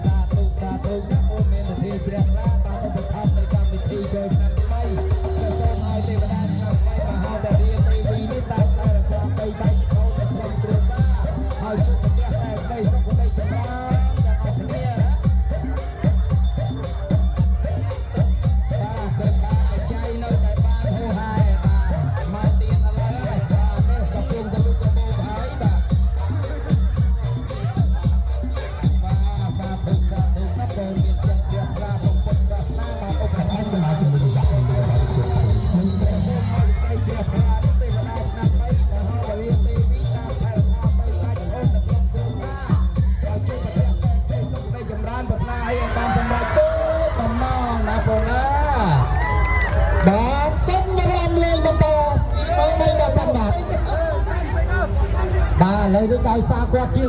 សាធុសាធុណាអូនមានទិជ្រះថ្លាបានឧបត្ថម្ភនៃកម្មវិធីចូលឆ្នាំថ្មីក៏សូមឲ្យទេវតាឆ្នាំថ្មីមហាតារាទេវីនេះតាមថែរក្សាបីបាច់ចូលទៅក្នុងគ្រួសារហើយជួបប្រទះតែក្តីសុខក្តីចម្រើនទាំងអស់គ្នាណាបាទសិក្សាបច្ច័យនៅតែបានហូហែបាទមកទៀនឥឡូវហើយបាទនេះកំពុងទៅលុកកាបូបហើយបាទ បាទសាធុសាធុណាបងមានចិត្តជ្រះថ្លាក្នុងពុទ្ធសាសនាបានឧបត្ថម្ភ សមាជិកនៃសហគមន៍របស់ជាតិ និងព្រះសូមឲ្យស្រីជ្រះថ្លានេះទេវតាឆ្នាំថ្មីមហាវរាទេវីតាមថែរក្សាបីបាច់អូននៅក្នុងគ្រួសារឲ្យជួបប្រទះតែសេចសុខនៃចម្រើនប្រាថ្នាឲ្យបានសម្រេចទូបំណងណាបងណា បាទសូមរំលែកបន្តបងបីដល់ចាំបាទបាទឥឡូវនេះដោយសារគាត់ជា